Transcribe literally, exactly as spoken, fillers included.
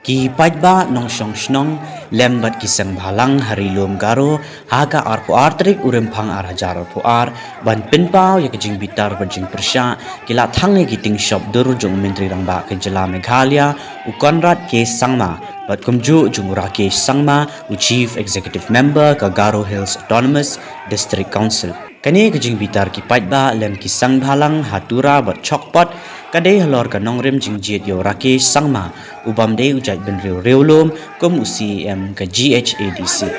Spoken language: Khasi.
Ki paidbah nongshong shnong lem bad ki seng bhalang ha Ri Lum Garo ha ka arphew ar tarik u Rymphang ar hajar arphew ar ban pynpaw ïa ka jingbitar bad jingpyrshah ki la thang ïa ki tyngshop dur jong u Myntri Rangbah ka jylla Meghalaya u Conrad K Sangma bad kumjuh jong u Rakesh Sangma u Chief Executive Member ka Garo Hills Autonomous District Council. Kane ka jingbitar ki paidbah lem ki seng bhalang ha Tura bad Chokpot ka dei halor ka nongrim jingjied ïa u Rakesh Sangma u bym dei u jaitbynriew Riewlum kum u C E M ka G H A D C.